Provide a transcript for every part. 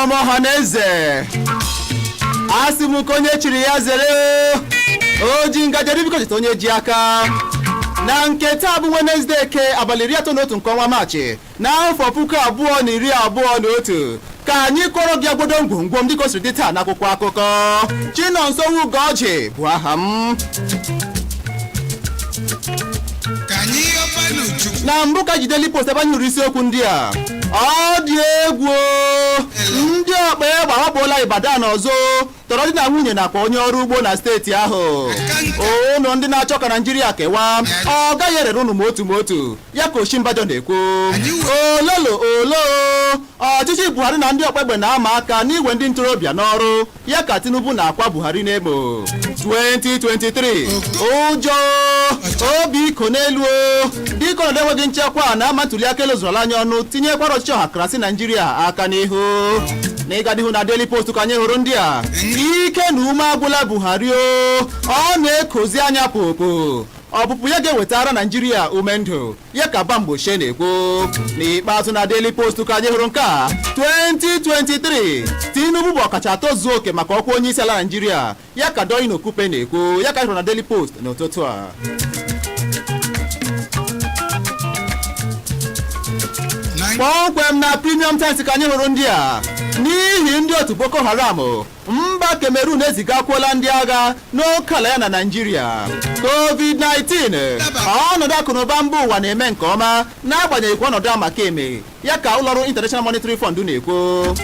Ọma ọha na eze, asị m ka onye chiri ya zere. O ji ngaji eri, biko cheta onye ji aka. Na nke taa bụ Wenezdee ke abalị 31 nke ọnwa Maachị n'afọ 2021, ka anyị kọrọ gị agbodo ngwongwo m dịka o siri dị taa n'akwụkwọ akụkọ. Chinonso Ugorji bụ aha m. Ka anyị yọbanụ Chukwu. Na mbụ ka ji Daily Post, ebe anyị hụrụ isiokwu ndị a: ọ dị egwu o! Ndị ọkpa egbe awakpola Ibadan ọzọ, tọrọ di na nwunye nakwa onye ọrụ ugbo na steeti ahụ. Ụnụ ndị na-achọ ka Naijiria kewaa, ọ gaghị erere ụnụ ma otu ma otu, ya ka Osinbajo na-ekwu. Ololo olo, ọchịchị Buhari na ndị ọkpa egbe na-ama aka n'igwe ndị ntorobịa n'ọrụ, ya ka Tinubu na-akwa Buhari n'emo. 2023, ụjọ obi iko n'elu o, dịka ọnọdụ enweghị nchekwa na-ama ntuli aka elu zụrụla anya ọnụ, tinyekwara ọchịchị ọhakarasị Naijiria aka n'ihu. Na ịga n'ihu na Daily Post ka anyị hụrụ ndị a: ike na ume agwụla Buhari o, ọ na-ekozi anya popo, ọpụpụ ya ga-ewetara Naijiria ume ndụ, ya ka Bamgbose na-ekwu. N'ikpeazụ na Daily Post ka anyị hụrụ nke a: 2023, Tinubu bụ ọkacha tozuo oke maka ọkwa onye isi ala Naijiria, ya ka Doyin Okupe na-ekwu. Ya ka anyị hụrụ na Daily Post n'ụtụtụ a. Kpọmkwem na Premium Times ka anyị hụrụ ndị a: n'ihi ndị otu Boko Haram, mba Cameroon ezigakwuola ndị agha n'oke ala ya na Naijiria. COVID-19, ọnọdụ akụnụba mba ụwa na-eme nke ọma n'agbanyeghịkwa ọnọdụ amakeme, ya ka ụlọọrụ International Monetary Fund na-ekwu.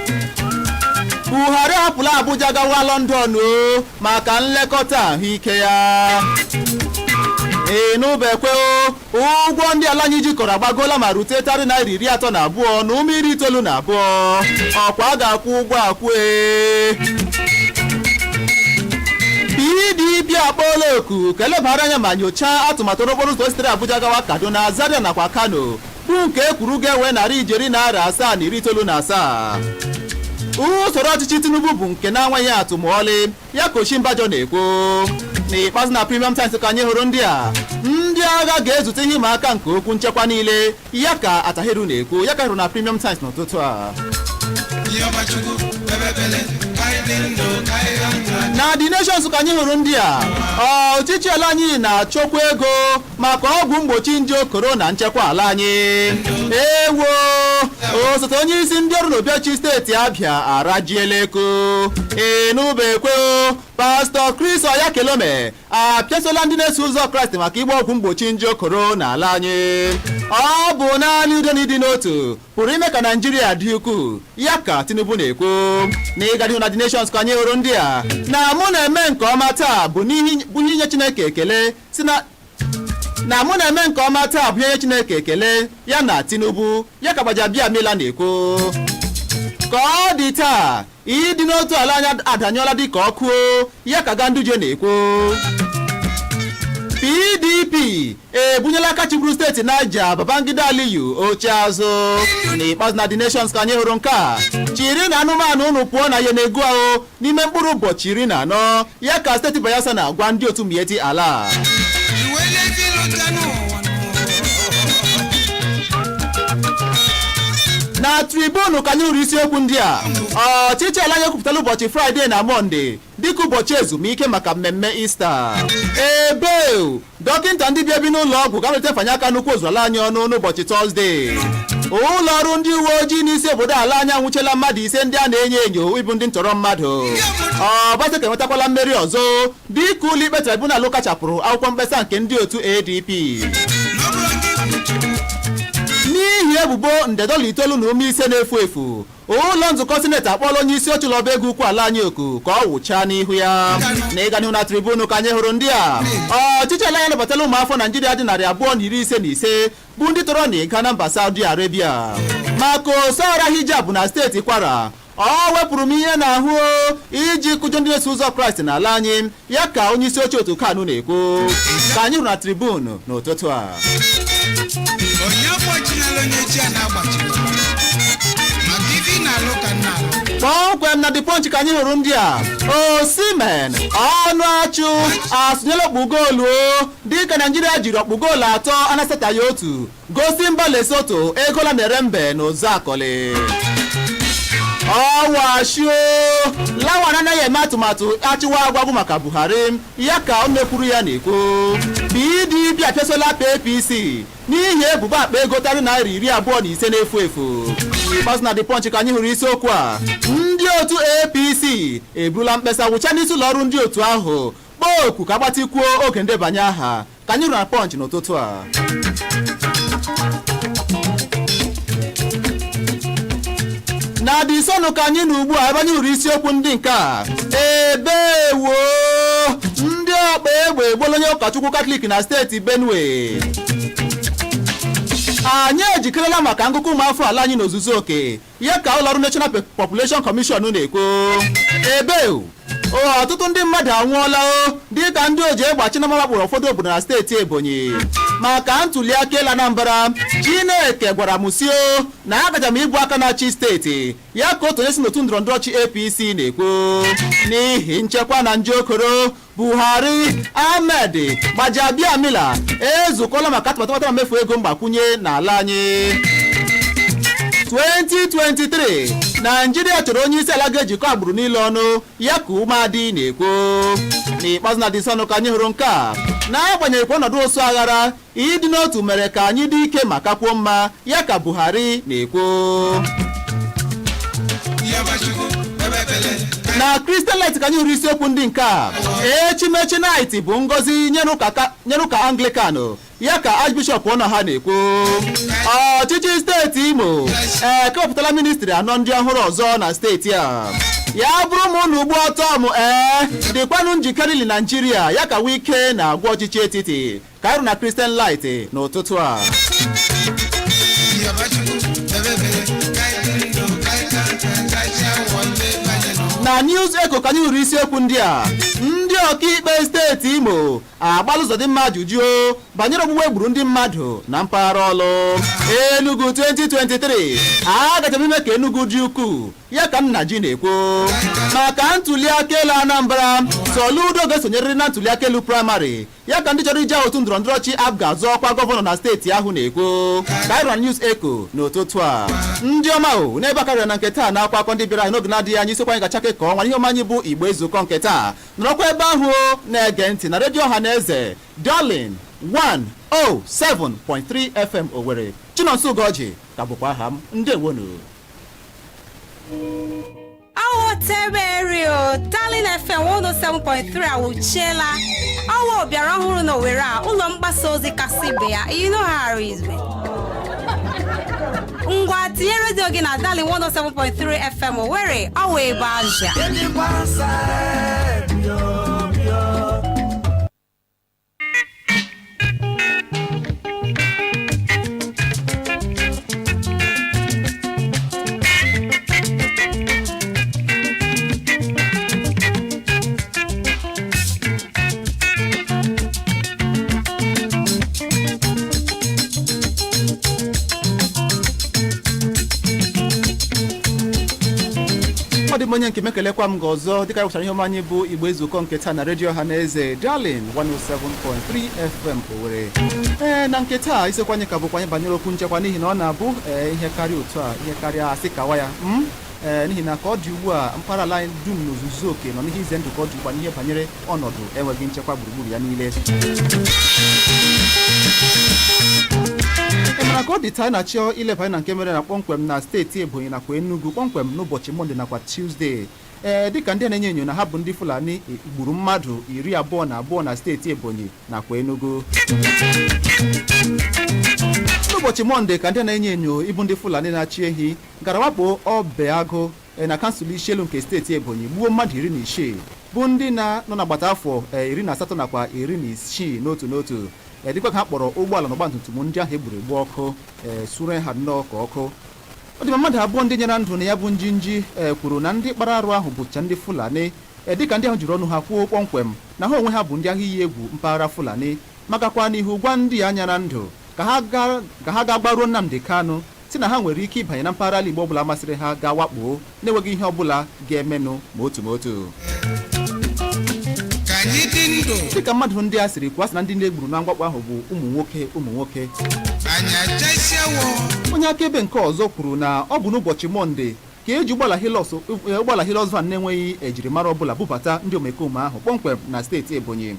Buhari ahapụla Abuja gawa London o maka nlekọta ahụike ya. Enubekwe o, ụgwọ ndị ala anyị jikọrọ agbagoola ma rute tarị naira 32.92. Ọkwa a ga-akwụ ụgwọ akwụ e. PDP akpọọla oku ka elebara anya ma nyochaa atụmatụ okporo ụzọ sitere Abuja gawa Kaduna, Zaria nakwa Kano, bụ nke e kwuru ga-ewe narị ijeri naira 797. Usoro ọchịchị Tinubu bụ nke na-enweghị atụ ma ọlị, ya ka Osinbajo na-ekwu. N'ikpeazụ na Premium Times ka anyị hụrụ ndị a: ndị agha ga-ezute ihe ịma aka nke okwu nchekwa niile, ya ka Attahiru na-ekwu. Ya ka hụrụ na Premium Times n'ụtụtụ a. Yọba Chukwu, bebebele, ka anyị dị ndụ, ka anyị gha ntị. Na The Nations ka anyị hụrụ ndị a: ọchịchị ala anyị na-achọkwa ego maka ọgwụ mgbochi nje korona, nchekwa ala anyị. Ewo, osote onye isi ndị ọrụ n'Obiachi steeti Abịa arajiela eko. Enubekwe, Pastọ Chris Oyakhilome apịasola ndị na-eso ụzọ Kraịst maka ịgba ọgwụ mgbochi nje korona ala anyị. Ọ bụ naanị udo na ịdị n'otu pụrụ ime ka Naijiria dị ukwuu, ya ka Tinubu na-ekwu. Na ịga n'ihu na The Nations ka anyị hụrụ ndị a: na mụ na-eme nke ọma taa bụ n'ihi bụ ihe inye Chineke ekele, si na na mụ na-eme nke ọma taa bụ ihe Chineke ekele ya na Tinubu, ya ka Gbajabiamila na-ekwu. Ka ọ dị taa, ịdị n'otu ala anyị adanyụọla dịka ọkụ, ya ka Ganduje na-ekwu. PDP ebunyela aka chịburu steeti Niger, Babangida Aliyu, oche azụ. N'ikpeazụ na The Nations ka anyị hụrụ nke a: chiri na anụmanụ unu pụọ na Yenagoa n'ime mkpụrụ ụbọchị 14, ya ka steeti Bayelsa na-agwa ndị otu Miyetti Allah. Iwe n'ezi lụta n'ụwa. Na Tribune ka anyị hụrụ isiokwu ndị a: ọchịchị ala anyị ekwupụtala ụbọchị Fraịde na Mọnde dịka ụbọchị ezumike maka mmemme Ista. Ebe dọkịta ndị bi ebi n'ụlọ ọgwụ ga-amalite mfanye aka n'ukwu ozuala anyị ọnụ n'ụbọchị Tọzdee. Ụlọ ọrụ ndị uwe ojii n'isi obodo ala anyị anwụchiela mmadụ ise ndị a na-enyo enyo ịbụ ndị ntọrọ mmadụ. Obaseki enwetakwala mmeri ọzọ dịka ụlọikpe tribunal kachapụrụ akwụkwọ mkpesa nke ndị otu ADP n'ihi ebubo nde dọla 9.5 na-efu efu. Ụlọ nzukọ sineti akpọọla onye isi oche ụlọ ọba ego ukwu ala anyị oku ka ọ wụchaa n'ihu ya. Na ịga n'ihu na Tribune ka anyị hụrụ ndị a: ọchịchị ala anyị anabatala ụmụafọ Naijiria dị 255 bụ ndị tọrọ na ịga na mba Saudi Arabia. Maka osara hijab na steeti Kwara, ọ wepụrụ m ihe n'ahụ iji kụjọ ndị na-eso ụzọ Kraịst n'ala anyị, ya ka onye isi oche otu Kanu na-ekwu. Ka anyị hụrụ na Tribune n'ụtụtụ a. Onye agbachinala onye chi a na-agbachiri maka ife ị na-alụ ka nna alụ. Kpọmkwem na The Punch ka anyị hụrụ ndị a: Osimhen ọnụ achụ asụnyela ọkpụ goolu o, dịka Naijiria jiri ọkpụ goolu 3 anasataghị otu gosi mba Lesotho egola na-ere mbe na ụzọ akọlị. Ọwashio Lawan anaghị eme atụmatụ achịwa agwagwu maka Buhari, ya ka ọ mekwuru ya na-ekwu. PDP apịasola APC n'ihi ebubo akpa ego tarị ₦25 na-efu efu. Ikpeazụ na The Punch ka anyị hụrụ isiokwu a: ndị otu APC eburula mkpesa wụcha n'isi ụlọ ọrụ ndị otu ahụ, kpọọ oku ka agbatịkwuo oge ndebanye aha. Ka anyị hụrụ na Punch n'ụtụtụ a. Na The Sun ka anyị na ugbu a, ebe anyị hụrụ isiokwu ndị nke a: ebe wo ndị ọkpa egbe egbuola onye ụkọchukwu Katọlik na steeti Benue. Anyị ejikerela maka ngụkọ ụmụafọ ala anyị n'ozuzu oke, ya ka ụlọọrụ National Population Commission na-ekwu. Ebe ọtụtụ ndị mmadụ anwụọla o dịka ndị oji egbe achịnama wakporo ụfọdụ obodo na steeti Ebonyi. Maka ntụliaka elu Anambra, Chineke gwara m sio na agaja m ịbụ aka na-achị steeti ya, ka otu onye si n'otu ndọrọndọrọ ọchị APC na-ekwu. N'ihi nchekwa na njeokoro, Buhari, Ahmed Gbajabiamila ezukọla maka atụmatụ kpatara mmefu ego mgbakwunye n'ala anyị. 2023, Naijiria chọrọ onye isi ala ga-ejikọ agbụrụ niile ọnụ, ya ka umeadị na-ekwu. N'ikpeazụ na The Sun ka anyị hụrụ nke a: n'agbanyeghị ọnọdụ osu aghara, ịdị n'otu mere ka anyị dị ike ma kakwuo mma, ya ka Buhari na-ekwu. Na Christian Light ka anyị hụrụ isiokwu ndị nke a: echimechi knight bụ ngọzi nyere ụka Anglican, ya ka Archbishop ọnọ ha na-ekwu. Ọchịchị steeti Imo ekewepụtala ministri anọ ndị ọhụrụ ọzọ na steeti a. Ya bụrụ m unu ugbu ọtọ m ee dịkwanụ njikere ili Naijiria, ya ka Wike na-agwa ọchịchị etiti. Ka anyị na Christian Light n'ụtụtụ a. Yabachukwu bebebere ka anyị dị ndụ ka anyị ka nka ka anyị awọle banye n'ụwa. Na News Echo ka anyị hụrụ isiokwu ndị a: ndị ọkaikpe steeti Imo agbalụ Ụzọdịmma ajụjụ banyere ogbugbu egburu ndị mmadụ na mpaghara Ọlụ. Enugu 2023, agacha m ime ka Enugu dị ukwuu, ya ka nna ji na-ekwu. Maka ntụliaka elu Anambra, Soludo ga-esonyerịrị na ntụliaka elu praịmarị, ya ka ndị chọrọ ije otu ndọrọndọrọ ọchị APGA azọ ọkwa gọvanọ na steeti ahụ na-ekwu. Ka anyị na News Echo n'ụtụtụ a. Ndị ọma o, n'ebe akarịa na nke taa na akwa akọ ndị bịara anyị n'oge na-adịghị anya, isiokwu anyị gachake ka ọnwa ihe ọma anyị bụ Igbo Ezukọ nke taa. Nọrọkwa ebe ahụ na-ege ntị na redio ọha na eze, Darling 107.3 FM Owerri. Chinonso Ugoji ka bụkwa aha m. Ndewonu. Awo teberi o, Darling FM 107.3 awụchiela. Ọwa ọbịara ọhụrụ na Owerri a, ụlọ mgbasa ozi kasị ibe ya ịnụgharị. Ngwa, tinye redio gị na Darling 107.3 FM Owerri. Ọwa ebe aja. Ọ dị m onye nke m, ekelekwa m gị ọzọ dịka gwụchara ihe ọma anyị bụ Igbo Ezukọ nke taa na redio ọha na eze, Darling 107.3 FM Owerri. Ee, na nke taa isiokwu anyị ka bụkwa anyị banyere okwu nchekwa, n'ihi na ọ na-abụ ee ihe karịa otu a, ihe karịa asị kawa ya ee, n'ihi na ka ọ dị ugbu a, mpaghara ala anyị dum n'ozuzu oke nọ n'ihe ize ndụ ka ọ dị ugbu a n'ihe banyere ọnọdụ enweghị nchekwa gburugburu ya niile. Ị mara ka ọ dị taa, anyị na-achọ ileba anya na nke mere na kpọmkwem na steeti Ebonyi nakwa Enugu, kpọmkwem n'ụbọchị Mọnde nakwa Tuzdee, ee, dịka ndị a na-enyo enyo na ha bụ ndị Fulani gburu mmadụ 22 na steeti Ebonyi nakwa Enugu. N'ụbọchị Mọnde ka ndị a na-enyo enyo ịbụ ndị Fulani na-achị ehi gara wakpo Ọbeagụ na kansụl Isielu nke steeti Ebonyi, gbuo mmadụ 16 bụ ndị na-nọ n'agbata afọ 18 nakwa 16 n'otu n'otu, dịkwa ka ha kpọrọ ụgbọala na ọgbatumtum ndị ahụ egburu egbu ọkụ, sure ha nnọọ ka ọkụ. Ọ dị ma mmadụ abụọ ndị nyere ndụ na ya bụ njinji kwuru na ndị kpara arụ ahụ bụcha ndị Fulani, dịka ndị ahụ jiri ọnụ ha kwuo kpọmkwem na ha onwe ha bụ ndị agha iyi egwu mpaghara Fulani, makakwa n'ihu gwa ndị ya nyara ndụ ka ha gaa gbaruo Nnamdi Kanu si na ha nwere ike ịbanye na mpaghara ala Igbo ọbụla masịrị ha gaa wakpo na-enweghị ihe ọbụla ga-emenụ ma otu ma otu. Ka anyị dị ndụ. Dịka mmadụ ndị a siri kwuo, sị na ndị na-egburu na mwakpo ahụ bụ ụmụ nwoke, ụmụ nwoke. Anyị achaisi awọ. Onye akaebe nke ọzọ kwuru na ọ bụ n'ụbọchị Mọnde Ka eji ụgbọala Hilux, ụgbọala Hilux van na-enweghị ejirimara ọbụla bubata ndị omekome ahụ kpọmkwem na steeti Ebonyi.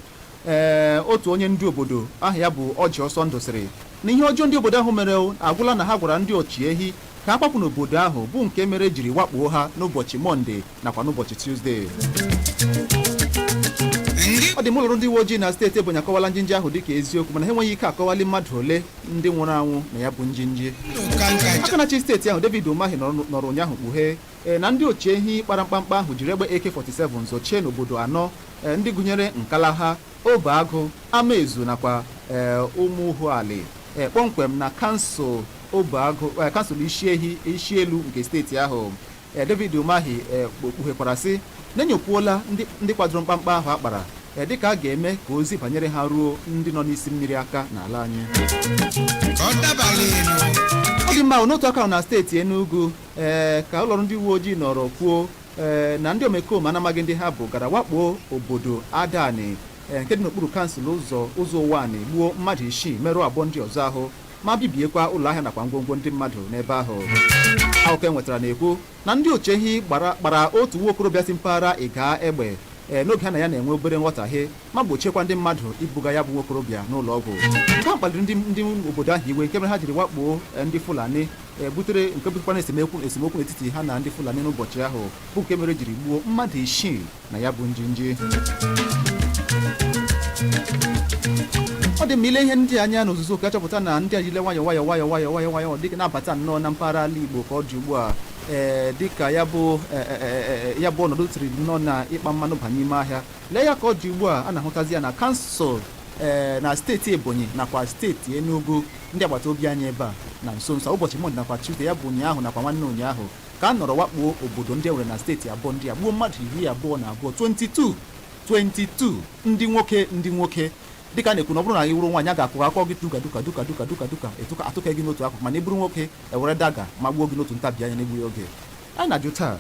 Ee, otu onye ndị obodo aha ya bụ Ọjị Ọsọ Ndụ sịrị na ihe ọjọọ ndị obodo ahụ mere agwụla na ha gwara ndị ọchị ehi ka ha kpapụ n'obodo ahụ, bụ nke mere jiri wakpuo ha n'ụbọchị Mọnde nakwa n'ụbọchị Tuzdee. Ọ dị m, ụlọọrụ ndị uwe ojii na steeti Ebonyi akọwala njinji ahụ dịka eziokwu, mana ha enweghị ike akọwali mmadụ ole ndị nwụrụ anwụ na ya bụ njinji. Aka na-achị steeti ahụ, David Umahi, nọrọ ụnyaahụ kpughee na ndị ochie ehi kpara mkpamkpa ahụ jiri egbe AK-47 zochie n'obodo anọ, ndị gụnyere Nkalaha, Obeagụ, Amaezu nakwa Ụmụuhuali, kpọmkwem na kansụl Obeagụ, kansụl isi ehi isi elu nke steeti ahụ. David Umahi kpughekwara sị na enyokwuola ndị kwadoro mkpamkpa ahụ akpara, dịka a ga-eme ka ozi banyere ha ruo ndị nọ n'isi mmiri aka n'ala anyị. Ka ọ dabala elu. Ọ dị mma. N'otu aka ahụ na steeti Enugu, ka ụlọọrụ ndị uwe ojii nọrọ kwuo na ndị omekome anamaghị ndị ha bụ gara wakpo obodo Adani, nke dị n'okpuru kansụl ụzọ ụwanị, gbuo mmadụ 6, merụọ 2 ndị ọzọ ahụ, ma bibiekwa ụlọ ahịa nakwa ngwongwo ndị mmadụ n'ebe ahụ. Akụkọ e nwetara na-ekwu na ndị ochehi gbara otu nwa okorobịa si mpaghara Ịga egbe n'oge ha na ya na-enwe obere nghọtahie, ma gbochiekwa ndị mmadụ ibuga ya bụ nwokorobịa n'ụlọ ọgwụ. Nke a kpaliri ndị obodo ahụ iwe, nke mere ha jiri wakpo ndị Fulani, butere nke butekwana esemokwu n'etiti ha na ndị Fulani n'ụbọchị ahụ, bụ nke mere jiri gbuo mmadụ 6 na ya bụ njinji. Ọ dị mma, ile ihe ndị anya n'ozuzu oke, achọpụta na ndị a jile nwayọọ nwayọọ nwayọọ nwayọọ nwayọọ nwayọọ dịka na-abata nnọọ na mpaghara ala Igbo ka ọ dị ugbu a, dịka ya bụ ọnọdụ tiri nnọọ na ịkpa mmanụ banye ime ahịa. Lee ya ka ọ dị ugbu a, a na-ahụtazi ya na kansụl na steeti Ebonyi nakwa steeti Enugu, ndị agbata obi anyị ebe a. Na nso nso, ụbọchị Mọnde nakwa Tuzdee, ya bụ ụnyaahụ nakwa nwanne ụnyaahụ, ka a nọrọ wakpo obodo ndị e nwere na steeti abụọ ndị a, gbuo mmadụ 22, 22 22 ndị nwoke, dịka a na-ekwu na ọ bụrụ na ị wụrụ nwaanyị, a ga-akwụ akọ gị duka duka duka duka duka duka etụka atụka gị n'otu akụkụ, mana ị bụrụ nwoke, ewere daga ma gbuo gị n'otu ntabi anya n'egbughị oge. Anyị na-ajụ taa,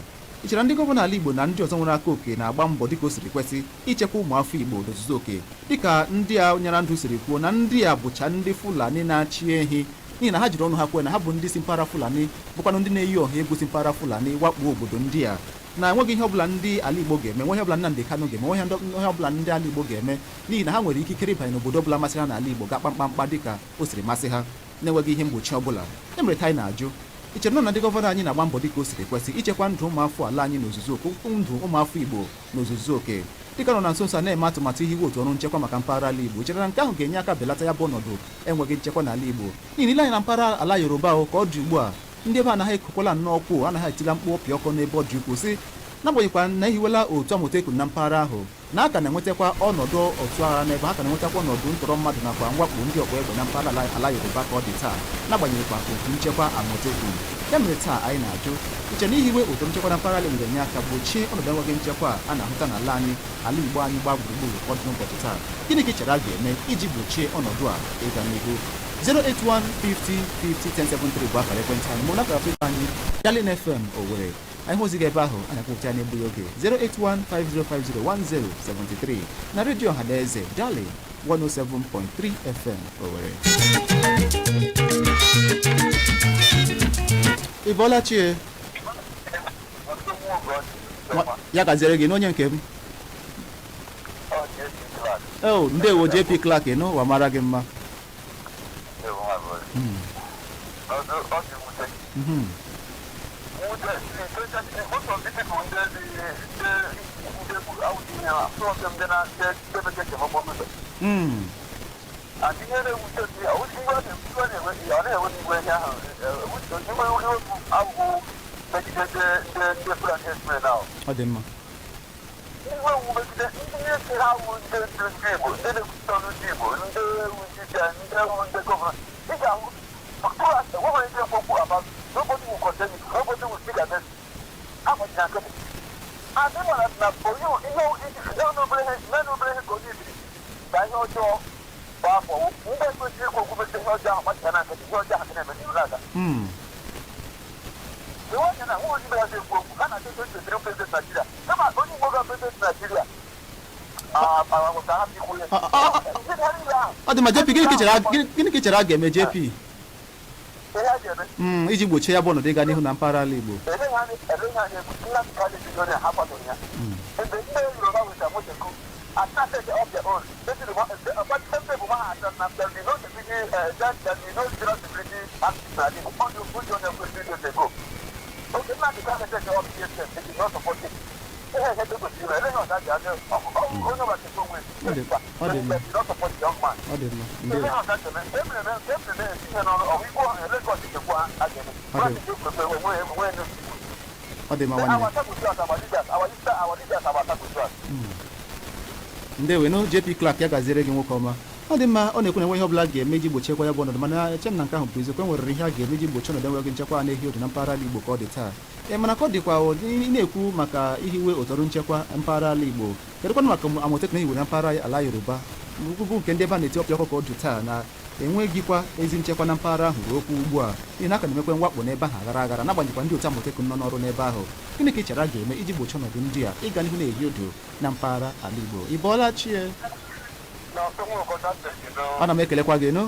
ị chere ndị gọvanọ ala Igbo na ndị ọzọ nwere aka oke na-agba mbọ dịka o siri kwesị ichekwa ụmụafọ Igbo n'ozuzu oke, dịka ndị a nyara ndụ siri kwuo na ndị a bụcha ndị Fulani na-achị ehi, n'ihi na ha jiri ọnụ ha kwuo na ha bụ ndị si mpaghara Fulani, bụkwanụ ndị na-eyi ọha egwu si mpaghara Fulani wakpo obodo ndị a, na enweghị ihe ọbụla ndị ala Igbo ga-eme, nweghị ọbụla Nnamdi Kanu ga-eme, nweghị ọbụla ndị ala Igbo ga-eme, n'ihi na ha nwere ikikere ịbanye n'obodo ọbụla masịrị ha n'ala Igbo, ga kpamkpamkpa dịka o siri masị ha, na-enweghị ihe mgbochi ọbụla? E mere ka anyị na-ajụ, ị chere na ndị gọvanọ anyị na-agba mbọ dịka o siri kwesị ichekwa ndụ ụmụafọ ala anyị n'ozuzu oke, ndụ ụmụafọ Igbo n'ozuzu oke, dịka nọ na nso nso a na-eme atụmatụ ihiwe otu ọrụ nchekwa maka mpaghara ala Igbo? Chere na nke ahụ ga-enye aka belata ya bụ ọnọdụ enweghị nchekwa n'ala Igbo? N'ihi ile anya na mpaghara ala Yoruba o, ka ọ dị ugbu a, ndị ebe anaghị ekokwala nnọọ kwuo, anaghị etila mkpu ọpịa ọkọ n'ebe ọ dị ukwuu, si n'agbanyeghịkwa na ehiwela otu Amotekun na mpaghara ahụ, na a ka na-enwetakwa ọnọdụ otu agha n'ebe ha, ka na-enwetakwa ọnọdụ ntọrọ mmadụ nakwa mwakpo ndị ọkpa egbe na mpaghara ala Yoruba ka ọ dị taa, n'agbanyeghịkwa otu nchekwa Amotekun. Ya mere taa anyị na-ajụ, iche na ihiwe otu nchekwa na mpaghara ala Igbo ga-enye aka gbochie ọnọdụ enweghị nchekwa a na-ahụta n'ala anyị, ala Igbo anyị gbaa gburugburu ọ dị n'ụbọchị taa? Gịnị ka ị chere a ga-eme iji gbochie ọnọdụ a ịga n'ihu? 081 50 50 1073 bụ akara ekwentị anyị, ma ọ nakara Twitter anyị, Darling FM Owerri. Anyị hụzi gị ebe ahụ, anyị akwụpụta ya n'egbughị oge. 08150501073 na redio Ọhaneze, Darling 107.3 FM Owerri. Ị bọọla chie. Ya gaziere gị n'onye nke m. Oh, ndewo JP Clark, ịnụ wa mara gị mma. Ọ dị mwute. Mwute, most of the people ndị awụji ihe ha, some of them ndị na ndị bekee ji emekpọ mmebe. And ihe na-ewute gị, iwe na-ewe, ọ na-ewe iwe ihe ahụ, iwe iwe abụghị megide ndị Fulani herdsmen ahụ. Ọ dị mma. Iwe wu megide ndị na-esi ha wụ ndị ndu ndị Igbo, ndị na-ekwuchite ọnụ ndị Igbo, ndị wu ndị ndị wu ndị gọvanọ. Ị ga-ahụ enweghị ndị ekwu okwu about, nobody will condemn it, nobody will speak against it. Agbajiri nkịtị. And ị mara na onye ihe naanị obere ihe ka onye ibiri ka ihe ọjọọ gbaa afọ, ndị ekwesịrị ikwu okwu megide ihe ọjọọ ahụ gbachara na nkịtị, ihe ọjọọ ahụ na-eme n'ihu na-aga. Iwe anya na nwa onye ya ekwu okwu ha na-achọ 2023 president Nigeria, kama onye Igbo ga president Nigeria ka ha ikwu ihe ndị ha niile ahụ. Ọ dị mma, JP. Gịnị ka ị chere a ga-eme, JP? Ihe a ga ga-eme? Iji gbochie ya bụ ọnọdụ ịga n'ihu na mpaghara ala Igbo. Eleghị anya egwu Nnamdi Kanu bido na ha kwadoro ya. Mgbe ndị Yoruba weta Moteku, attracted of their own. They did what some people want to na there be no security, there be no zero security active na the on the good on the good days ago. Okay, Nnamdi Kanu said the OPSS, they did not support it. Ihe ihe dị kwesịrị ime, eleghị ọzọ a ga-adị, onye ọbụla chekwa onwe Ọ dị- ọ dị mma. ya. They did not support the young man. Ọ dị mma, ndewo. Eleghị ọzọ a ga-eme, emere etinye n'ọrụ, ọ bụ ikwu ọha, Lagos chekwa a ga-eme. Ọ dị- Onwe onwe Ọ dị mma nwanne. Our sacrifice, our leaders, our leaders, our leaders, our sacrifice. Ndewenu JP Clark, ya gaziere gị nwoke ọma. Ọ dị mma, ọ na-ekwu na enwe ihe ọbụla ga-eme iji gbochiekwa ya bụ ọnọdụ, mana eche m na nke ahụ bụ eziokwu. E nwere ihe a ga-eme iji gbochie ọnọdụ enweghị nchekwa a na-ehi otu na mpaghara ala Igbo ka ọ dị taa. Ee, mana ka ọ dịkwa ụdị ị na-ekwu maka ihiwe ụtọrụ nchekwa mpaghara ala Igbo, kedụkwanụ maka Amotekun ehiwere na mpaghara ala Yoruba bụ nke ndị ebe a na-eti ọpịa ọkụ ka ọ dị taa na enweghịkwa ezi nchekwa na mpaghara ahụ ruo okwu ugbu a, n'ihi na aka na-emekwe mwakpo n'ebe ahụ aghara aghara n'agbanyeghịkwa ndị otu Amotekun nọ n'ọrụ n'ebe ahụ. Gịnị ka ị chere a ga-eme iji gbochie ọnọdụ ndị a ịga n'ihu na-ehi odo na mpaghara ala Igbo? Ị bọọla chie. Na ọtọ nwa ụkọta ntị Ana m ekelekwa gị nụ.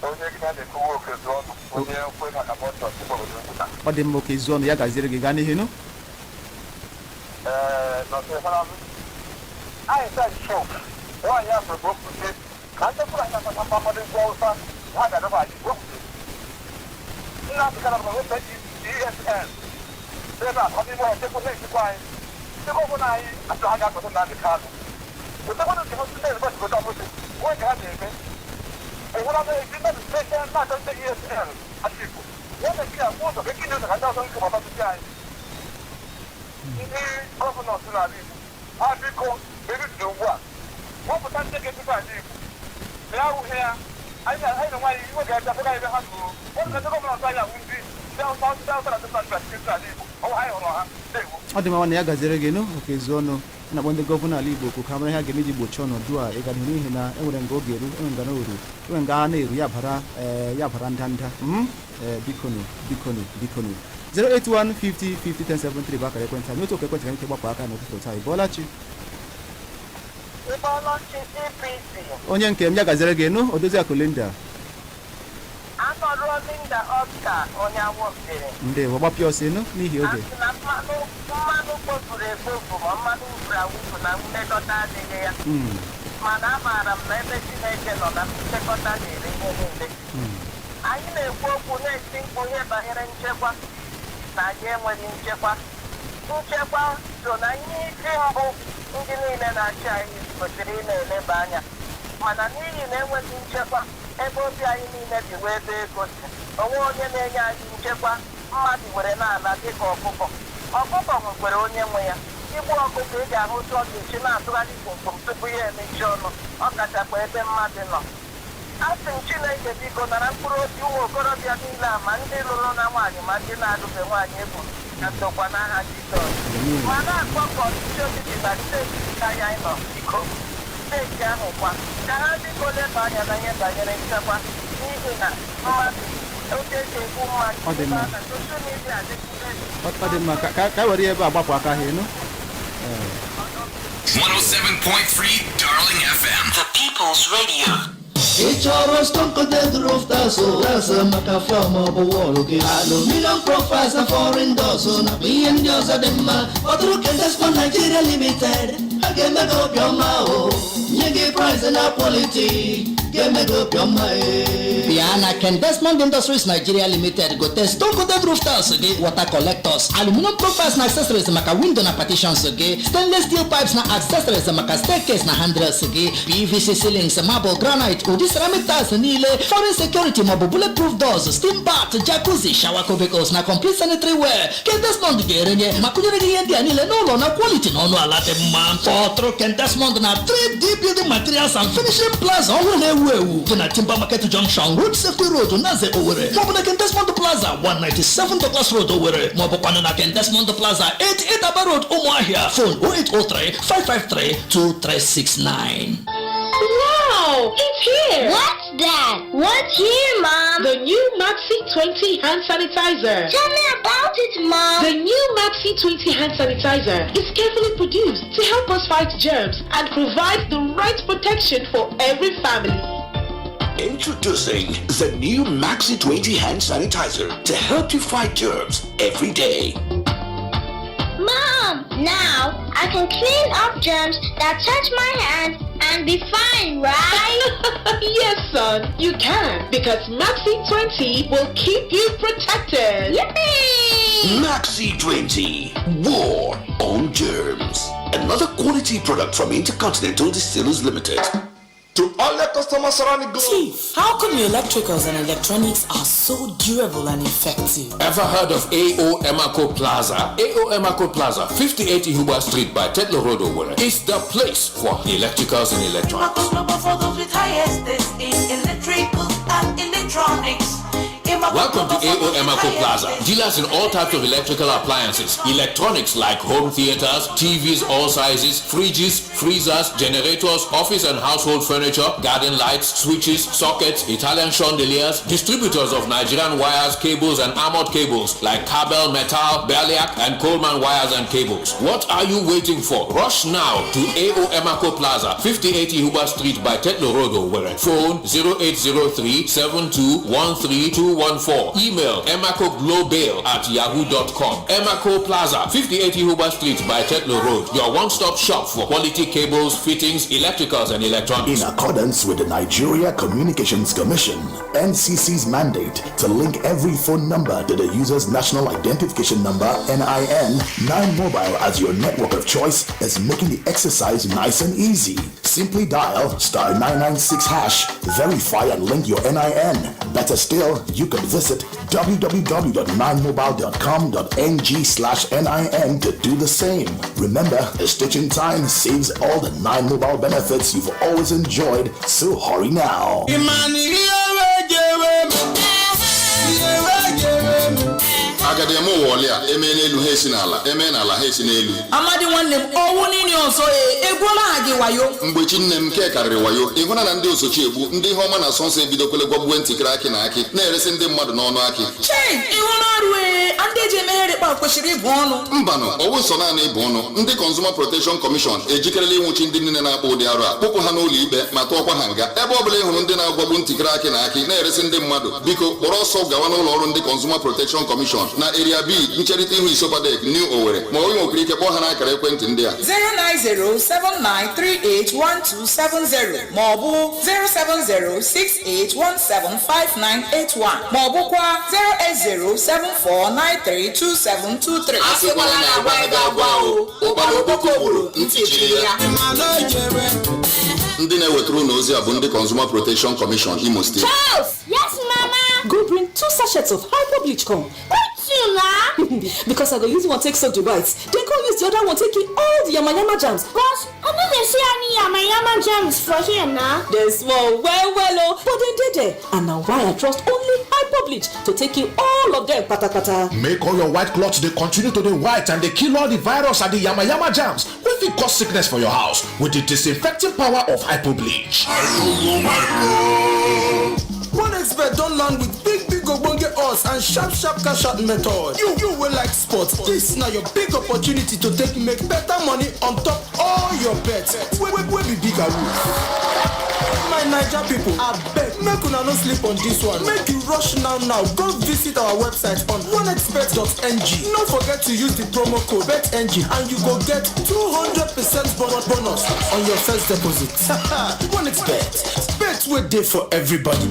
Onye gị na-ekwu oke zụọ ọnụ, onye kwe maka bọtọ obodo nkwụta. Ọ dị mma, oke izu ọnụ, ya gaziere gị, gaa n'ihu nụ. Ee, n'ọtọ ịhara anyị taa shop nwaanyị ahụ bụ okwute na ndị Fulani na-akpata mmadụ ugwu Awụsa ha ga-adọba anyị okwute. Nnamdi Kanu bụ nwoke ESN ebe a ọ n'ime ọha chekwa na-echekwa anyị chekwa ọbụla anyị achọ ha ga-akpata Nnamdi Kanu. Otekwanụ nke ndị Yoruba jikọta ọmụsị nwee nke ha na-eme. Ịhụra na ezi mmadụ steeti na-achọ ndị ESN achị Igbo. Ya Naijiria kwụ ụzọ ka ekiri ụzọ ka ndị ọzọ nke gbata tupu anyị. Ndị governor si n'ala Igbo ha biko merụziri ugbu a wepụta ndị ga-etupu ala Igbo ma ya awụghị ya anyị na anyị na nwaanyị iwe ga-abịa fụga ebe ha zuru wepụta ndị governor anyị awụ ndị ndị Awụsa ndị Awụsa na ndị Fulani bịa ala Igbo ọwụ anyị hụrụ ha ndewo. Ọ dị mma nwanne, ya gaziere gị nụ. Oke izu ọnụ na-akpọ ndị governor ala Igbo okwu ka mara ihe a ga-eme iji gbochie ọnọdụ a ịga n'ihu, n'ihi na enwere nga oge eru, enwere nga na oru, enwere nga a na-eru ya bara ee, ya bara ndanda. Ee, bikonu, bikonu, bikonu. 081 50 50 1073 bụ akara ekwentị anyị. Otu oke ekwentị ka anyị ike gbapụ aka n'ụtụtụ taa. Ị bọọla chi. Ịbọọla chi CPC. Onye nke m, ya gaziere gị nụ, odozi akụlinda. Anọrọ Linda Oscar onye awọmdere. Ndewo, gbapịa ọsọ nụ n'ihi oge. Asị na mmanụ mmanụ kpofuru ekpofu ma mmanụ wufuru awufu na mmekọta adịghị ya. Mana amaara m na ebe Chineke nọ na nchekọta na-ere ihe niile. Anyị na-ekwu okwu na-eti mkpu ihe banyere nchekwa na anyị enweghị nchekwa. Nchekwa so na ihe isi mbụ ndị niile na-achị anyị kwesịrị ị na-eleba anya, mana n'ihi na enweghị nchekwa ebe obi anyị niile dị wee ebe ego si onwe onye na-enye anyị nchekwa, mmadụ were na-ala dịka ọkụkọ. Ọkụkọ nwekwara onye nwe ya. Igbu ọkụkọ, ị ga-ahụ otu ọ ga-esi na-atụgharị komkom tupu ya emechi ọnụ, ọ kachakwa ebe mmadụ nọ. A sị m Chineke biko nara mkpụrụ obi ụmụ okorobịa niile a, ma ndị lụrụ na nwaanyị ma ndị na-alụbe nwaanyị, egburu na ndokwa n'aha Jizọs. Ma na-akpọkọ ọchịchị etiti na steeti anyị anyị nọ, biko steeti ahụ kwa ka ha biko leba anya na ihe banyere nchekwa, n'ihi na mmadụ oge eji egbu mmadụ Ọ dị mma. na social media adịghị. Ọ dị mma, ka were ya ebe a gbapụ aka ha enu. 107.3 Darling FM. The People's Radio. Ị chọrọ stone coated roof tiles, tiles maka floor maọbụ wall gị, aluminium profiles na foreign doors nakwa ihe ndị ọzọ dị mma, kpọtụrụ Kendesmond Nigeria Limited. Ha ga-eme gị obiọma, o nye gị price na quality ga-eme gị obiọma e. Bịa na Ken Desmond Industries Nigeria Limited gote stone coated roof tiles gị, water collectors, aluminum profiles na accessories maka window na partitions gị, stainless steel pipes na accessories maka staircase na handrails gị, PVC ceilings, marble, granite, ụdị ceramic tiles niile, foreign security maọbụ bulletproof doors, steam bath, jacuzzi, shower cubicles na complete sanitary ware. Ken Desmond ga-erenye ma kụnyere gị ihe ndị a niile n'ụlọ na quality na ọnụ ala dị mma. Kpọtụrụ Ken Desmond na 3D Building Materials and Finishing Plaza ọhụrụ na-ewu ewu dị na Timber Market Junction, Road Safety Road, Naze, Owerri, maọbụ na Ken Desmond Plaza, 197 Douglas Road, Owerri, maọbụkwanụ na Ken Desmond Plaza, 88 Aba Road, Ụmụahịa. Phone 0803 553 2369. Wow! It's here! What's that? What's here, Mom? The new Maxi 20 hand sanitizer. Tell me about it, Mom. The new Maxi 20 hand sanitizer is carefully produced to help us fight germs and provide the right protection for every family. Introducing the new Maxi 20 hand sanitizer to help you fight germs every day. Mom, now I can clean up germs that touch my hand and be fine, right? Yes, son, you can, because Maxi 20 will keep you protected. Yippee! Maxi 20, War on Germs. Another quality product from Intercontinental Distillers Limited. To all the customers around the globe. Chief, how come your electricals and electronics are so durable and effective? Ever heard of AO Emako Plaza? AO Emako Plaza, 58 Ihuba Street by Tetlow Road, Owerri, is the place for electricals and electronics. Global for those with highest taste in electrical and electronics. Welcome to AO Emako Plaza. Dealers in all types of electrical appliances, electronics like home theaters, TVs all sizes, fridges, freezers, generators, office and household furniture, garden lights, switches, sockets, Italian chandeliers, distributors of Nigerian wires, cables and armored cables like Kabel Metal, Berliak and Coleman wires and cables. What are you waiting for? Rush now to AO Emako Plaza, 58 Ihuba Street by Tetlow Road, Owerri. Phone 0803 7213 214. Email emacoglobal@yahoo.com. Emaco Plaza, 58 Ihuba Street by Tetlow Road. Your one-stop shop for quality cables, fittings, electricals and electronics. In accordance with the Nigeria Communications Commission, NCC's mandate to link every phone number to the user's national identification number, NIN, 9 Mobile as your network of choice is making the exercise nice and easy. Simply dial *996#, verify and link your NIN. Better still, you could visit www.9mobile.com.ng/NIN to do the same. Remember, a stitch in time saves all the 9 Mobile benefits you've always enjoyed, so hurry now. Agadi eme ụwa ọlị a emee n'elu ha esi n'ala emee n'ala ha esi n'elu. Amadi nwanne m, ọwụ niile ọzọ ee egwuola ha gị wayo. Mgbechi nne m, nke karịrị wayo. Ịhụna na ndị osochi egbu ndị ihe ọma na asọ nsọ ebidokwele gwagbuwe ntịkịrị akị na akị na-eresi ndị mmadụ n'ọnụ akị. Chei, ihu n'ọrụ ee ndị eji emeghere kpa kwesịrị ịbụ ọnụ. Mbanụ, ọwụ nsọ naanị ịbụ ọnụ. Ndị Consumer Protection Commission ejikerela ịnwụchi ndị niile na-akpọ ụdị arụ a, kpụpụ ha n'ụlọ ikpe ma tụọkwa ha nga. Ebe ọ bụla ị hụrụ ndị na-agwagbu ntịkịrị akị na akị na-eresi ndị mmadụ, biko kpọrọ ọsọ gawa n'ụlọ ọrụ ndị Consumer Protection Commission na Area B, ncherịta ihu Isopadec, New Owerri, ma ọ nwekwara ike kpọọ ha n'akara ekwentị ndị a: 09079381270 maọbụ 07068175981 maọbụkwa 08074932723. Asịkwala na agwa gị agwa o, ụkpara okpoko gburu ntị chiri ya. Ndị na-ewetara unu ozi a bụ ndị Consumer Protection Commission, Imo Steeti. Charles! Yes, Mama? Go bring two sachets of Hypo bleach come. Wait na? Because I go use one take soak the whites, then go use the other one take kill all the yamayama germs. But I no dey see any yamayama germs for here na. Dem small well well o, but dem dey there, and na why I trust only Hypo bleach to take kill all of them patapata. Make all your white cloths dey continue to dey white and dey kill all the virus and the yamayama germs wey fit cause sickness for your house with the disinfecting power of Hypo bleach. OneXBet don land with big big ogbonge odds and sharp sharp cash out method. You wey like sports, this na your big opportunity to take make better money on top all your bets wey be big awoof. My Naija pipo, abeg make una no sleep on dis one. Make you rush now now go visit our website on onexbet.ng. No forget to use the promo code BETNG and you go get 200% bonus on your first deposit. OneXBet, bet wey dey for everybody.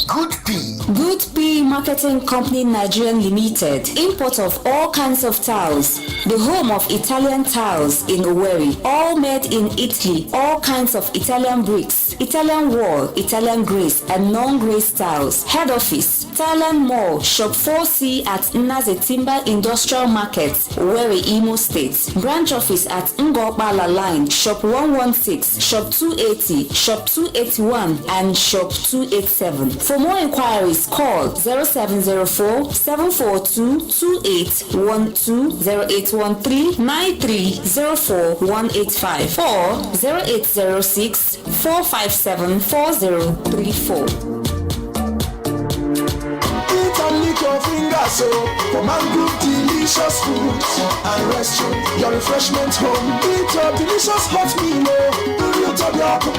Good P. Good P Marketing Company Nigerian Limited. Import of all kinds of tiles. The home of Italian tiles in Owerri. All made in Italy. All kinds of Italian bricks, Italian wall, Italian grace, and non-grace tiles. Head office, Thailand Mall, Shop 4C at Naze Timber Industrial Market, Owerri, Imo State. Branch office at Ngopala Line, Shop 116, Shop 280, Shop 281, and Shop 287. For more inquiries, call 0704 742 2812, 0813 9304 185 or 0806 457 4034. Eat and lick your fingers so for Mangrove delicious foods and rest your refreshment home. Eat your delicious hot meal, oh.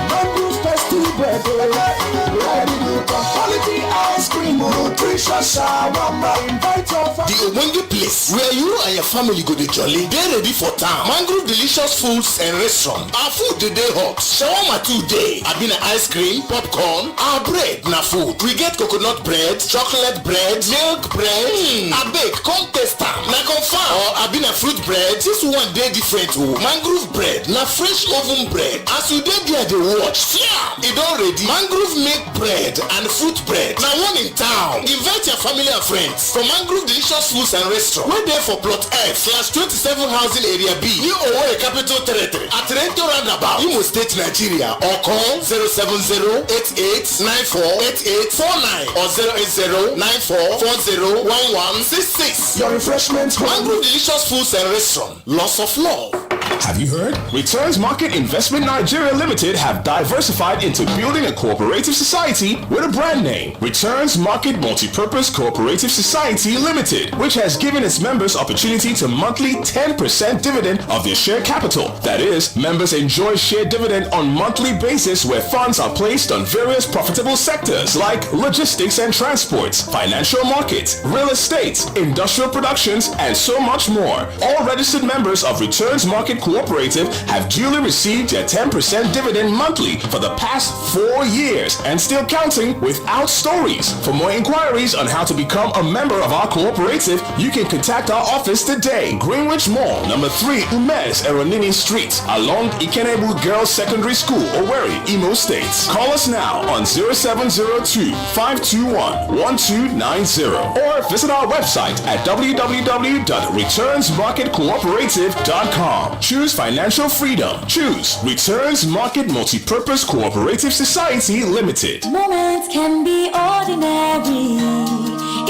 Mangrove festive. Quality bread, ready to come. Quality ice cream, nutritious shawarma. Invite your The ogbonge place where you and your family go dey jolly dey ready for town. Mangrove Delicious Foods and Restaurant. Our food dey dey hot. Shawarma too dey. Abi na ice cream, popcorn. Our bread na food. We get coconut bread, chocolate bread, milk bread. Abeg come taste am. Na confirm. Or abi na fruit bread. This one dey different o. Mangrove bread na fresh oven bread. As you dey there dey watch, fiam, e don ready. Mangrove milk bread and fruit bread na one in town. Invite your family and friends for Mangrove Delicious Foods and Restaurant wey dey for plot F/27 housing area B, New Owerri Capital Territory, at Rento Roundabout, Imo State, Nigeria, or call 07088948849 or 08094401166. Your refreshment home. Mangrove Delicious Foods and Restaurant. Loss of love. Have you heard? Returns Market Investment Nigeria Limited have diversified into building a cooperative society with a brand name, Returns Market Multipurpose Cooperative Society Limited, which has given its members opportunity to monthly 10% dividend of their share capital. That is, members enjoy share dividend on monthly basis where funds are placed on various profitable sectors like logistics and transports, financial markets, real estate, industrial productions, and so much more. All registered members of Returns Market Cooperative have duly received their 10% dividend monthly for the past 4 years and still counting without stories. For more inquiries on how to become a member of our cooperative, you can contact our office today. Greenwich Mall, number 3, Umez Eronini Street, along Ikenebu Girls Secondary School, Owerri, Imo State. Call us now on 0702 521 1290 or visit our website at www.returnsmarketcooperative.com. Choose financial freedom. Choose Returns Market Multipurpose Cooperative Society Limited. Moments can be ordinary.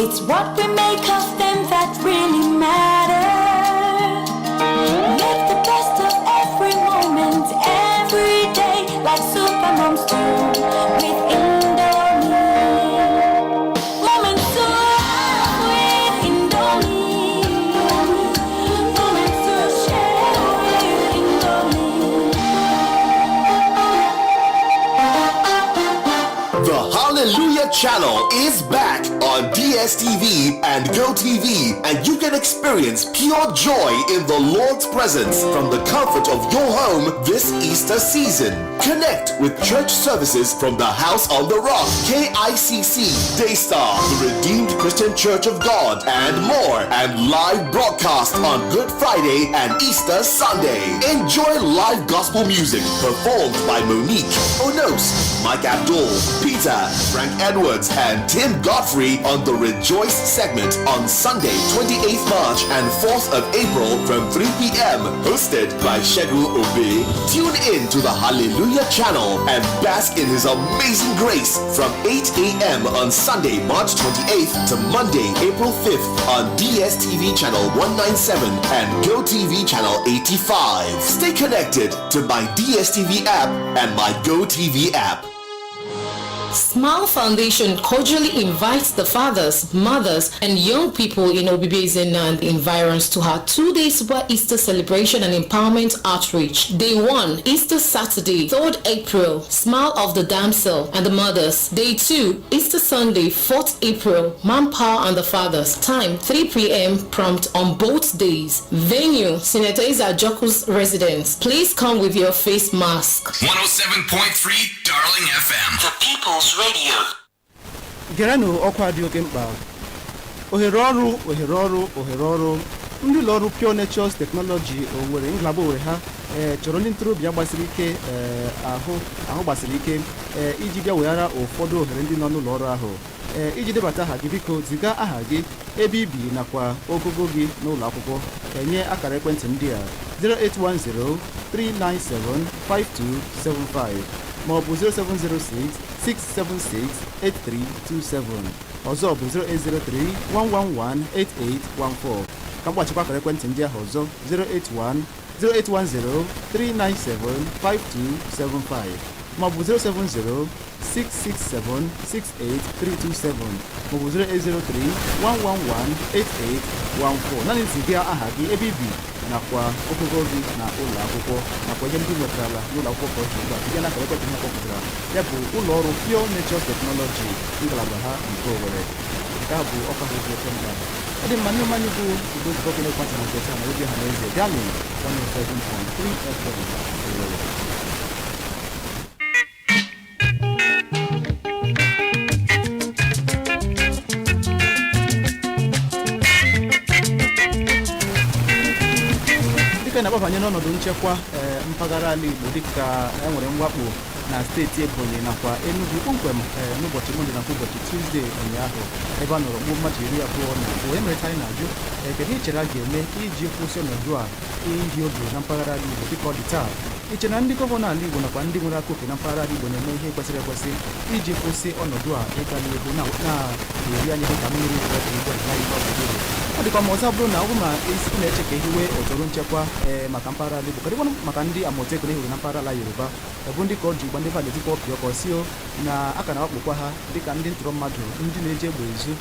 It's what we make of them that really matter. Make the best of every moment, every day, like supermoms do with Indomie. Moments to laugh with Indomie. Moments to share with Indomie. The Hallelujah Channel is back on DSTV and GoTV, and you can experience pure joy in the Lord's presence from the comfort of your home this Easter season. Connect with church services from the House on the Rock, KICC, Daystar, the Redeemed Christian Church of God, and more, and live broadcast on Good Friday and Easter Sunday. Enjoy live gospel music performed by Monique, Onos, Mike Abdul, Peter, Frank Edwards, and Tim Godfrey on the Rejoice segment on Sunday, 28th March and 4th of April from 3 p.m., hosted by Shegun Obe. Tune in to the Hallelujah channel and bask in his amazing grace from 8 a.m. on Sunday, March 28th to Monday, April 5th on DSTV channel 197 and GoTV channel 85. Stay connected to my DSTV app and my GoTV app. Smile Foundation cordially invites the fathers, mothers, and young people in Obibizen and environs to her 2-day Super Easter celebration and empowerment outreach. Day 1, Easter Saturday, 3rd April, Smile of the Damsel and the Mothers. Day 2, Easter Sunday, 4th April, Manpower and the Fathers. Time, 3 p.m. prompt on both days. Venue, Senator Isa Joku's residence. Please come with your face mask. 107.3 Darling FM. The People's Radio. Gerenụ ọkwa dị oke mkpa. Ohere ọrụ, ohere ọrụ, ohere ọrụ. Ndị ụlọ ọrụ Pure Natures Technology Owerri, ngalaba Owerri ha ee chọrọ ndị ntorobịa gbasiri ike, ee ahụ ahụ gbasiri ike, ee iji bịa weghara ụfọdụ ohere ndị nọ n'ụlọ ọrụ ahụ. Ee iji debata aha gị, biko ziga aha gị, ebe ibi nakwa ogogo gị n'ụlọ akwụkwọ enye akara ekwentị ndị a: 0810 397 5275 maọbụ 0706 676 8327. Ọzọ bụ 0803 111 8814. Ka mgbachikwa akara ekwentị ndị ahụ ọzọ: 081 0810 397 5275 maọbụ 070 667 68327 maọbụ 0803 111 8814. Naanị ziga aha gị, ebe ibi. Nakwa ogogo gị na ụlọ akwụkwọ nakwa ihe ndị nwetarala n'ụlọ akwụkwọ ka ọ dị ugbu a site n'akara ekwentị ha kpọpụtara, ya bụ ụlọ ọrụ Pure Nature Technology, ngalaba ha nke Owerri. Nke a bụ ọkwa ha dị oke mkpa. Ọ dị mma, ndị mmanya bụ Igbo nzukọ gị n'ekwentị na nke taa na redio ha na eze Darling 107.3 FM Owerri. Dịka na-agbabanye n'ọnọdụ nchekwa mpaghara ala Igbo, dịka e nwere mwakpo na steeti Ebonyi nakwa Enugu kpọmkwem n'ụbọchị Mọnde nakwa ụbọchị Tuzdee ụnyaahụ, ebe a nọrọ gbuo mmadụ 22. Ya mere anyị na-ajụ, kedu ihe chere a ga-eme iji kwụsị ọnọdụ a ihi oge na mpaghara ala Igbo dịka ọ dị taa? Iche na ndị gọvanọ ala Igbo nakwa ndị nwere aka oke na mpaghara ala Igbo na-eme ihe kwesịrị ekwesị iji kwụsị ọnọdụ a ịga n'ihu na-eri anyị dịka mmiri ugbu a gburugburu? Ọ dịkwa ma ọzọ bụrụ na ọ bụrụ na isi na-eche ka ehiwe ụtụrụ nchekwa maka mpaghara ala Igbo, kedụkwanụ maka ndị Amotekun ehuru na mpaghara ala Yoruba, bụ ndị ka ọ ji ugba ndị vada ezikwa ọpịa ọkọ sio na aka na-awakpokwa ha dịka ndị ntụrụ mmadụ, ndị na-eji egbe ezu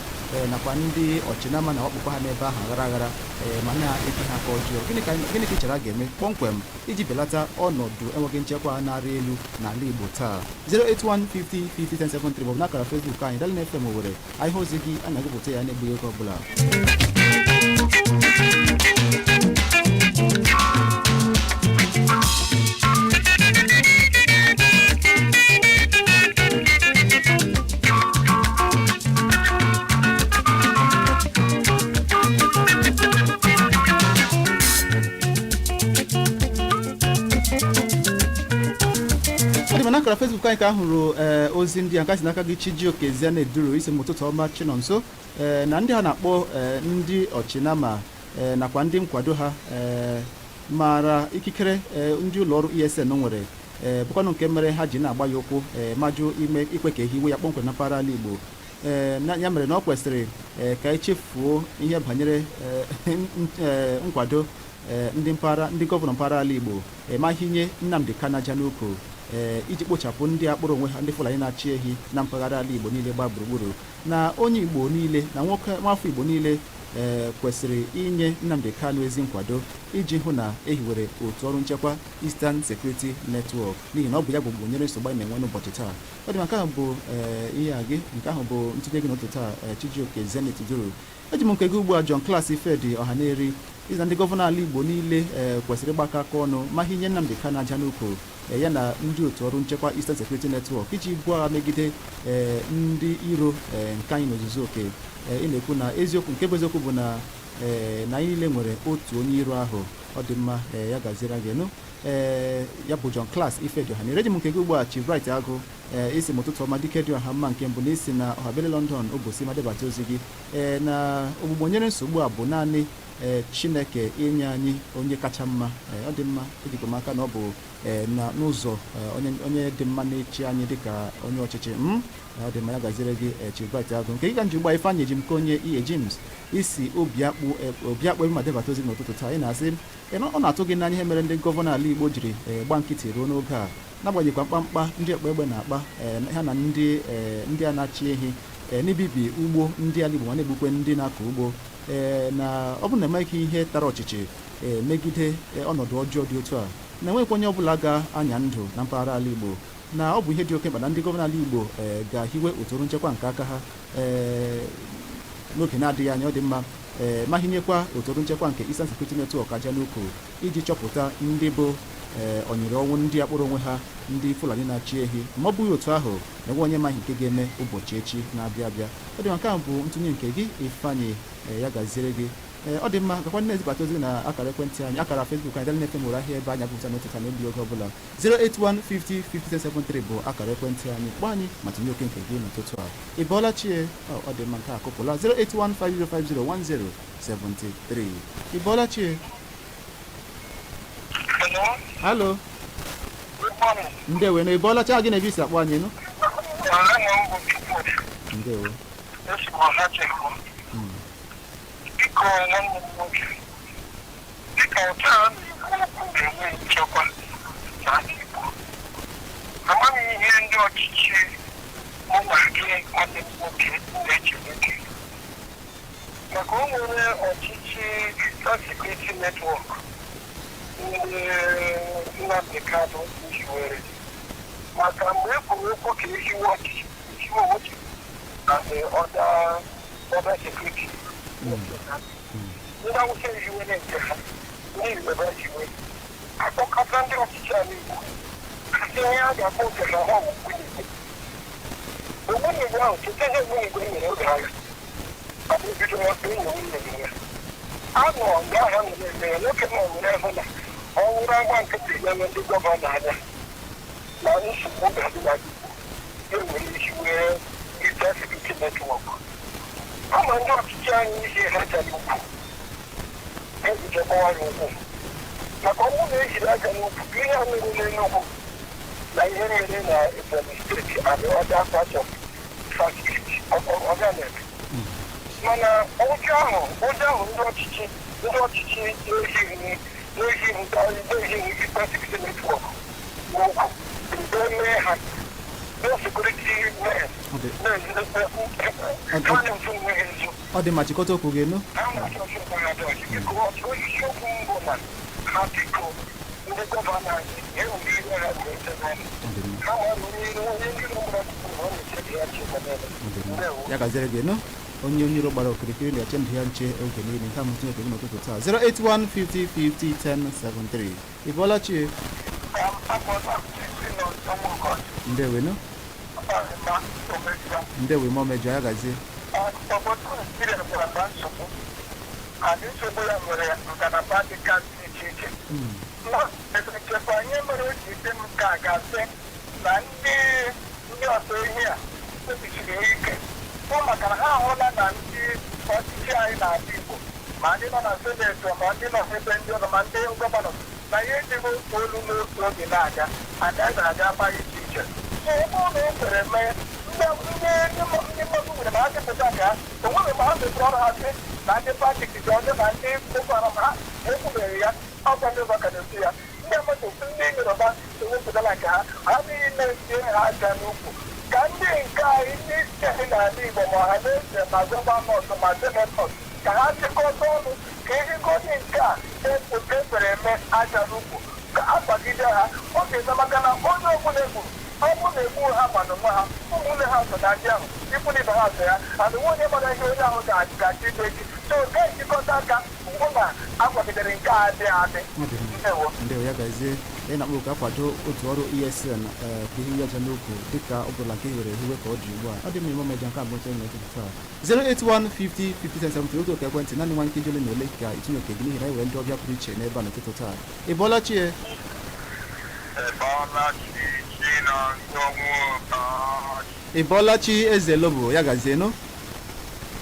nakwa ndị ọchịnama na-awakpokwa ha n'ebe ahụ aghara aghara ma na-ebi ha aka ọjọọ? Gịnị ka ị chere a ga-eme kpọmkwem iji belata ọnọdụ enweghị nchekwa na-arị elu n'ala Igbo taa? 08150501073 maọbụ n'akara Facebook anyị, Darling FM Owerri. Ahịa ozi gị a na-agụpụta ya na-egbughị oge ọbụla. Ọ dị ma n'akara Facebook anyị ka a hụrụ ozi ndị a nke si n'aka gị, Chijioke Ziana-Eduru, isi m ụtụtụ ọma Chinonso, na ndị ha na-akpọ ndị ọchịnama nakwa ndị nkwado ha maara ikikere ndị ụlọ ọrụ ESN nwere, bụkwanụ nke mere ha ji na-agba ya ụkwụ majụ ime ikwe ka ehiwe ya kpọmkwem na mpaghara ala Igbo. Ya mere na ọ kwesịrị ka echefuo ihe banyere nkwado ndị mpaghara, ndị gọvanọ mpaghara ala Igbo, ma hinye Nnamdi Kanu aja n'ukwu iji kpochapụ ndị akpụrụ onwe ha ndị Fulani na-achị ehi na mpaghara ala Igbo niile gbaa gburugburu, na onye Igbo niile na nwoke nwafọ Igbo niile kwesịrị inye Nnamdi Kanu ezi nkwado iji hụ na ehiwere otu ọrụ nchekwa Eastern Security Network, n'ihi na ọ bụ ya bụ nyere nsogbu anyị na-enwe n'ụbọchị taa. Ọ dị ma nke ahụ bụ ihe a gị, nke ahụ bụ ntụnye gị n'ụtụtụ taa, Chijioke Zenith Duru. Eji m nke gị ugbu a, John Class Ifedi Ọhaneri, izi na ndị gọvanọ ala Igbo niile kwesịrị ịgbakọ aka ọnụ ma hinye Nnamdi Kanu aja n'ukwu, ya na ndị otu ọrụ nchekwa Eastern Security Network iji buo agha megide ndị iro nke anyị n'ozuzu oke. Ị na-ekwu na eziokwu nke bụ eziokwu bụ na na anyị niile nwere otu onye iro ahụ. Ọ dị mma, ya gaziere gị nụ. Ya bụ John Class Ifedi Ọhaneri. Eji m nke gị ugbu a, Chief Bright Agụ, isi m ụtụtụ ọma dike dị ọha mma nke mbụ, na isi na Ọhabele London Obosi ma debata ozi gị, na ogbugbo nyere nsogbu a bụ naanị Chineke inye anyị onye kacha mma. Ọ dị mma, ejikwa m aka na ọ bụ na n'ụzọ onye dị mma na-echi anyị dịka onye ọchịchị m. Ọ dị mma, ya gaziere gị, Chief Bright Agụ. Nke gị ka nji ugbu a, Ifeanyị Ejimke onye Iye James, isi obiakpụ obiakpụ ebe ma debata ozi n'ụtụtụ taa. Ị na-asị ọ na-atụ gị n'anya ihe mere ndị gọvanọ ala Igbo jiri gba nkịtị ruo n'oge a, n'agbanyeghịkwa mkpamkpa ndị ọkpa egbe na-akpa ha na ndị a na-achị ehi n'ibibi ugbo ndị ala Igbo ma na-egbukwe ndị na-akọ ugbo, na ọ bụrụ na emeghị ihe tara ọchịchị megide ọnọdụ ọjọọ dị otu a, na enweghịkwa onye ọbụla ga-anya ndụ na mpaghara ala Igbo, na ọ bụ ihe dị oke mkpa na ndị gọvanọ ala Igbo ga-ahiwe usoro nchekwa nke aka ha n'oge na-adịghị anya. Ọ dị mma, ma hinyekwa usoro nchekwa nke Eastern Security Network aja n'ukwu iji chọpụta ndị bụ onyere ọnwụ ndị akpụrụ onwe ha ndị Fulani na-achị ehi. Ma ọ bụghị otu ahụ, na enwe onye maghị nke ga-eme ụbọchị echi na-abịa abịa. Ọ dị mma, nke ahụ bụ ntụnye nke gị, Ifeanyị, ya gaziere gị. Ọ dị mma, gakwa na-ezibata ozi na akara ekwentị anyị, akara Facebook anyị, Darling FM nwere ahịa ebe anyị agụpụta n'ụtụtụ na egbughị oge ọbụla. 081505073 bụ akara ekwentị anyị. Kpọọ anyị ma tinye oke nke gị n'ụtụtụ a. Ị bọọla chie? Ọ dị mma, nke a akụpụla. 08150501073. Ị bọọla chie? Hello. Ndewo na ị bọọla chi gị na ebe isi akpọ anyị nụ? Ndewo. Biko, nwanne m nwoke, dịka otu a na-ekwu okwu na-enwe nchekwa n'ala Igbo, amaghị ihe ndị ọchịchị mụ na gị, nwanne m nwoke, na-echere gị maka o nwere ọchịchị Eastern Security Network. Ndị Nnamdi Kanu hiwere maka mgbe e kwuru okwu ka ehiwe ọchịchị, ehiwe ọchịchị na the other security. Ndị Awụsa ehiwere nke ha, ndị Yoruba ehiwe, akpọkọta ndị ọchịchị ala Igbo, asị ihe a ga-akpọ nke ha, ha bụ ogbunigwe. Ogbunigwe ahụ, cheta ihe ogbunigwe mere oge agha, ọ bụ bido enyi nwunye ya anọ mgbe ahụ nọ na-eme ya. Nwoke ma nwere hụ na ọ wụrụ agba nkịtị nyere ndị gọvanọ anya na nsogbu ga-adị na Igbo. Enwere isi wee Eastern Security Network, ama ndị ọchịchị anyị ihe ha chara ukwu ebido gbawa ya ụkwụ, maka ọnwụ na-ejiri aka n'ukwu ihe a mere n'Enugwu na ihe mere na Ebonyi Steeti and other parts of South East ọga na-eme. Mana ụjọ ahụ ndị ọchịchị na-ehighị Eastern Security Network n'okwu mgbe mee ha no security men ha na-ezu onwe ha ezu. Ọ dị mma, chịkọta okwu gị nụ. Ha na-achọ ọchị ọgbara adọchị. Biko, isiokwu m bụ na ha, biko, ndị gọvanọ anyị enwere ihe ha ga-ete n'ọnụ ha ma onye ndị gbara ọ na-eche ya nchekwa n'ebe. Ndewo. Ya gaziere gị nụ. Onye iro gbara okirikiri na-eche ndụ ya nche oge niile. Nke a mụ Chineke gị n'ụtụtụ taa. 081 50 50 1073. Ị bọọla chi? Ndewe nụ. Ndewe ma omejọ, ya gazie. Obodo Naijiria gwara na nsogbu anyị, nsogbu ya nwere ngalaba dịgasị iche iche. Na ebe nchekwa, ihe mere o ji dị m ka a ga-asị na ndị ọsọ ihe a kpebisiri ha ike bụ maka na ha ahụla na ndị ọchịchị anyị n'ala Igbo, ma ndị nọ na seneti, ma ndị nọ n'ebe ndị ọzọ, ma ndị gọvanọ, na ihe ejighị otu olu n'otu oge na-aga aga na-aga amaghị iche iche. So ọ bụrụ na o kwere mee, ndị ndị ndị mmadụ nwere ma ha chepụta ka ha onweghị mgbe ha mepere ọrụ ha sị na ndị pati dị ọjọọ na ndị Boko Haram, ha ekwubeghị ya. Ọkwa ndị ọzọ ka na-ekwu ya. Ndị mmadụ, ndị Yoruba ewepụtala nke ha. Ha niile tie ha aka n'ukwu ka ndị nke anyị, ndị isi anyị n'ala Igbo, ma ọha na eze, ma gọvanọs, ma senatọs, ka ha chịkọta ọnụ ka ehigodi nke a ekwere eme aja n'ukwu, ka akwagide ha. Ọ ga-eme maka na onye ọbụla egburu, ọ bụrụ na egbuo ha, ma n'onwe ha, ụmụnne ha so na ndị ahụ, ikwu na ibe ha so ya, and onye mara ihe onye ahụ ga-achọ ide echi. So ga ejikọta aka hụ na akwagidere nke a adị adị. Ndewo. Ndewo, ya gazie. Anyị na-akpọ ka akwado otu ọrụ ESN ka ihe aja n'okwu dịka ọ bụla nke were hiwe ka ọ dị ugbu a. Ọ dị mma, ime omejọ. Nke abụọ n'ụtụtụ taa, 081 50 50 70, otu oke ekwentị, naanị nwa nkeji ole na ole ka itinye oke gị, n'ihi na anyị nwere ndị ọbịa pụrụ iche n'ebe a n'ụtụtụ taa. Ị bọọla chi? Ị chi na Ị bọọla chi, eze lobo, ya gazie nụ.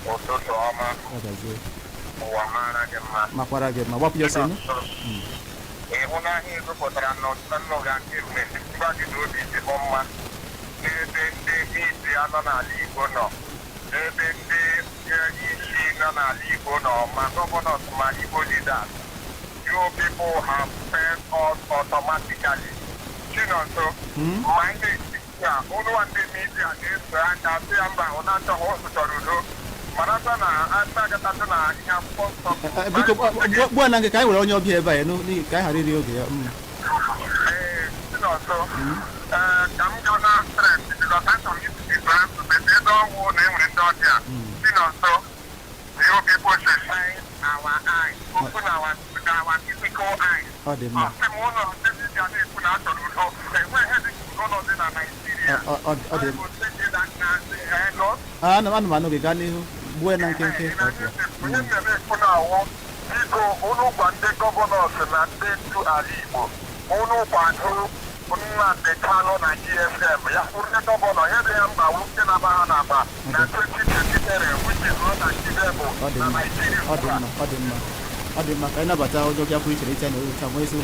Ụtụtụ ọma. Ya gazie. Ụwa mara gị mma. Makwara gị ma gbapụ ya ọsọ nụ. Ịhụnanya ịzụpụtara n'ọga nke mgbe mgba gị na obi dị mma n'ebe ndị isi anọ n'ala Igbo nọ, n'ebe ndị isi nọ n'ala Igbo nọ, ma governors ma Igbo leaders. You people have failed us automatically. Chinonso, ma ndị ya ụnụ ndị media na-eso aka sị ya mba, ọ na-achọghị, ụzụ chọrọ udo, marakwa na aka na ihe akwụkwọ nsọ. Biko, gbuo na nke ka anyị were onye ọbịa ebe a nụ, n'ihi ka anyị ghara iri oge ya. Ee, Chinonso, ee, ka m gaa na stress because achọrọ m isi asụ ebe ọnwụ na enwere ndị ọbịa. Chinonso, you people should shine our eyes, open our physical eyes. Ọ dị mma. Ọ sị m ụlọ ndị dibịa na-ekwu na achọrọ udo, enweghị dị udo nọ dị na Naịjirịa. Ọ dị ana m anụ gị, gaa n'ihu, gbuo na nkenke ka ọ pụọ. Onye mere ekwu na-awụ, biko, unu gwa ndị governors na ndị ndu ala Igbo, unu kwado Nnamdi Kanu na ESN ya. Ndị gọvanọ ihe dị ya mkpa wụ nke na-aba ha n'akpa na 2023, which is not achievable Ọ dị na mma. Naịjirịa. Ọ dị mma, ọ dị mma, ọ dị mma. Ka anyị nabata onye ọbịa pụrụ iche n'ite na oge taa, nwee ezi ụlọ.